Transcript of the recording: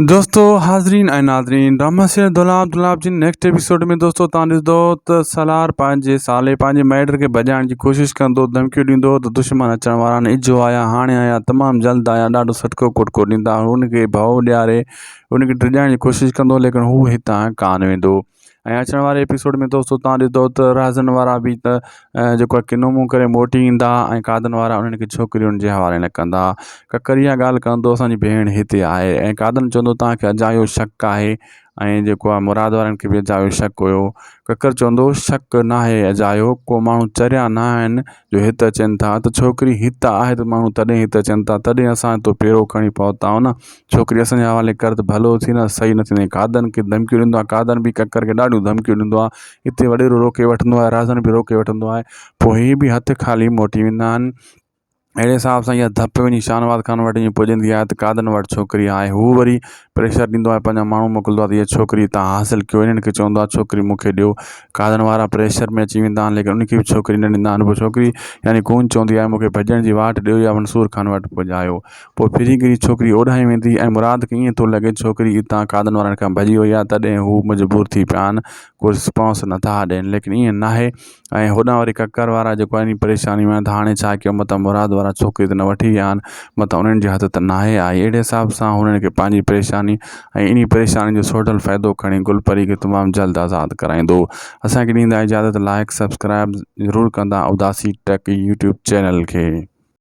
دوستو حاضرين ۽ ناظرين ڊراما سيريل دولاب دولاب جي نيڪسٽ ايپيسوڊ ۾ دوستو تان ڏسندو ته سالار پنهنجي سالي پنهنجي مائٽ کي ڀڄائڻ جي ڪوشش ڪندو ڌمڪيون ڏيندو ته دشمن اچڻ وارا آهن اجهو آيا هاڻي آيا تمام جلد آيا ڏاڍو سٽڪو ڪٽڪو ڏيندا هن کي ڀؤ ڏياري هن کي ڊڄائڻ جي ڪوشش ڪندو ليڪن هو هتان ڪانه ويندو ۽ اچڻ واري ايپيسوڊ ۾ دوستو تان ڏسندو ته رهزن وارا به ته جيڪو آهي ڪنو منهن ڪري موٽي ايندا ۽ قادن وارا انهن کي ڇوڪرين جي حوالي نه ڪندا ڪڪر اها ڳالهه ڪندو اسانجي ڀيڻ هتي آهي ۽ قادن چوندو توهان کي اجايو شڪ آهي ۽ جيڪو آهي مراد وارن کي به اجايو شڪ هيو ڪڪر چوندو شڪ ناهي اجايو ڪو ماڻهو چريا نه آهن جو هت اچن ٿا ته ڇوڪري هت آهي ته ماڻهو تڏهن هت اچن ٿا تڏهن اسان هتو پيرو کڻي پهتا آهيون نه ڇوڪري اسان جي حوالي ڪر ته ڀلو ٿي نه صحيح نه ٿيندي قادن کي ڌمڪيون ڏيندو آهي قادن به ڪڪر کي ڏاڍيون ڌمڪيون ڏيندو آهي اتي وڏيرو روڪي وٺندو آهي رازن به روڪي وٺندو آهي پوء هي به هٿ خالي موٽي ويندا آهن اهڙي حساب سان اها ڌپ وڃي شاهنواز خان وٽ وڃي پڄندي آهي ته قادن وٽ ڇوڪري آهي هو وري پريشر ڏيندو آهي پنهنجا ماڻهو موڪلندو آهي ته اها ڇوڪري تان حاصل ڪيو انهن کي چوندو آهي ڇوڪري مون کي ڏيو قادن وارا پريشر ۾ اچي ويندا آهن ليڪن ان کي به ڇوڪري نه ڏيندا آهن پوء ڇوڪري يعني ڪون چوندي آهي مون کي ڀڄڻ جي واٽ ڏيو يا منصور خان وٽ پڄايو پوء ڦري گهري ڇوڪري اوڏانهن ويندي ۽ مراد کي ائين ٿو لڳي ڇوڪري اتان قادن وارن کان ڀڄي وئي آهي تڏهن هو مجبور ٿي پيا آهن ڪو رسپانس نٿا ڏين ليڪن ائين ناهي ۽ هوڏانهن وري ڪڪر وارا جيڪو آهن پريشاني ۾ آهن ته هاڻي ڇا ڪيون متان مراد وارا ڇوڪري ته نه وٺي ويا آهن متان انهن جي هٿ ته ناهي آئي اهڙي حساب سان هنن کي پنهنجي پريشاني ۽ انهي پريشاني جو سوڍل فائدو کڻي گل پري کي تمام جلد آزاد ڪرائيندو اسان کي ڏيندا اجازت لائڪ سبسڪرائب ضرور ڪندا اداسي ٽيڪ يوٽيوب چينل کي.